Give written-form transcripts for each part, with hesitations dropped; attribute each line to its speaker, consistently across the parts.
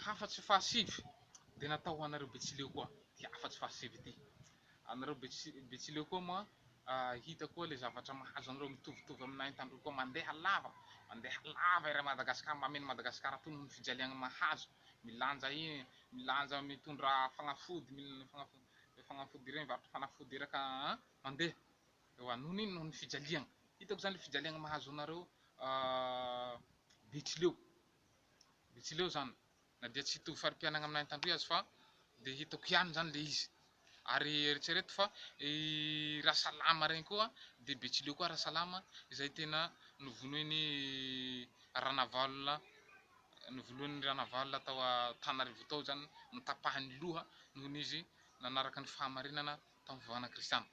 Speaker 1: Hafatsy fahasivy dia natao ho anareo Betsileo koa ity hafatsy fahasivy ity. Anareo Betsileo koa moa hita koa ilay zavatra mahazo anareo mitovitovy aminay Antandroy koa mandeha lava, mandeha lava eran'i Madagasikara, mameno Madagasikara toa noho ny fijaliagna mahazo, milanja iny, milanja mitondra fagnafody, fagnafody ireny, mivarotra fanafody eraka an, mandeha. Ewa, noho ny inona? Noho ny fijaliagna. Hitako zany ilay fijaliagna mahazo anareo Betsileo. Betsileo zany, na dia tsy hitovy fari-piainagna aminay Antandroy aza fa dia hitako ihany zany le izy. Ary eritrereto fa i Rasalama regny koa dia Betsileo koa Rasalama izay tena novonoin'i Ranavalona, novonoin'i Ranavalona tao Antananarivo tao zany, notapahiny loha noho ny izy nanaraka ny fahamarinana tamin'ny fivavahana kristiana.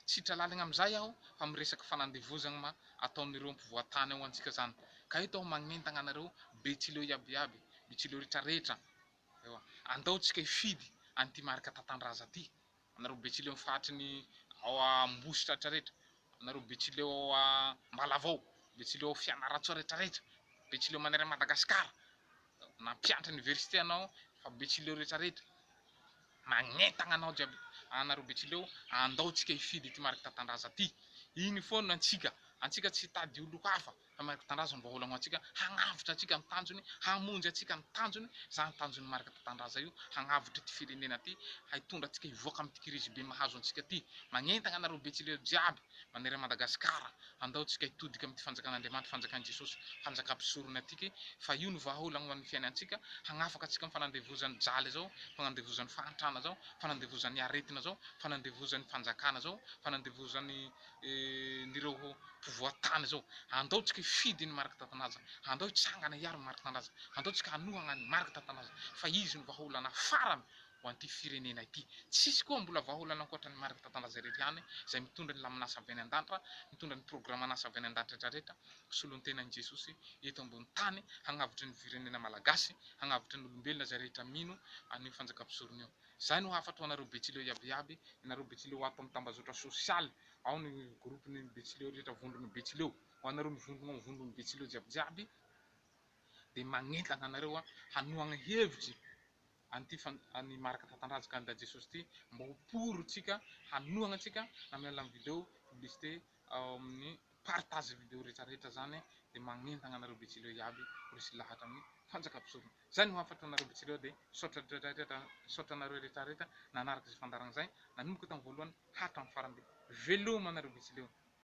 Speaker 1: Tsy hiditra lalina amin'izay aho fa miresaka fanandevozagna ma ataon'ireo mpivoatany ao antsika zany. Ka eto aho magnentagna anareo betsileo iaby iaby, betsileo rehetra rehetra, ewa, andao tsika hifidy an'ity marika Tatandraza ty, anareo betsileo amin'ny faritry ny ao Ambositra rehetra rehetra, anareo betsileo ao Ambalavao, betsileo ao Fianarantsoa rehetra rehetra, betsileo manerana Madagasikara, na mpianatra université anao fa betsileo rehetra rehetra, Magnentagna anao jiaby anareo betsileo andao tsika hifidy ity Marc Tatandraza ty. Igny foana antsika. Antsika tsy hitady olo hafa fa Marc Tatandraza no vahaolagna ho antsika hagnavotra antsika ny tanjony, hamonjy antsika ny tanjony, zany tanjon'i Marc Tatandraza io, hagnavotra ity firenena ty, hitondra antsika hivoaka amity krizy be mahazo antsika ty. Magnentagna anareo betsileo jiaby manerana Madagasikara andao tsika hitodika amity fanjakan'Andriamanitra, fanjakan'i Jesosy, fanjakam-pisorona tiky fa io no vahaolagna ho an'ny fiainantsika, hagnafaka antsika amin'ny fanandevozan'ny jaly zao, fanandevozan'ny fahantrana zao, fanandevozan'ny aretina zao, fanandevozan'ny fanjakana zao, fanandevozan'ny nireo mpivoatany zao. Andao tsika hifidy ny Marc Tatanaza, andao hitsangana hiaro ny Marc Tatanaza, andao tsika hanohagna an'i Marc Tatanaza fa izy no vahaolana farany ho an'ity firenena ity. Tsisy koa mbola vahaolana ankoatra an'i Marc Tatandraza irery ihany izay mitondra ny lamin'asa avy any an-danitra, mitondra ny programan'asa avy any an-danitra rehetrarehetra, solontenan'i Jesosy eto ambony tany hagnavotra ny firenena malagasy, hagnavotra ny olombelona izay rehetra mino an'io fanjakam-pisorona io. Izay no hafatro ho anareo Betsileo iaby iaby, ianareo Betsileo ato amin'ny tambazotra sosialy, ao ny groupe-n'ny Betsileo rehetra, vondron'ny Betsileo, ho anareo mivondrona ao amin'ny vondron'ny Betsileo jiaby jiaby, dia magnentana anareo aho hanohagna hevitry an'ity fan an'i Marc Tatandraza candidat Jesosy ity mba ho pour tsika hanohagna antsika na amin'ny alalan'ny vidéo publicité ao amin'ny partage vidéo rehetra rehetra zany dia magnentagna anareo Betsileo iaby ho resy lahatra amin'ny fanjakam-pisorona. Zay no hafatro anareo Betsileo dia misaotra rehetra misaotra anareo rehetra rehetra nanaraka izay fandaharana izay nanomboka tamin'ny voalohany hatramin'ny farany dia veloma anareo Betsileo.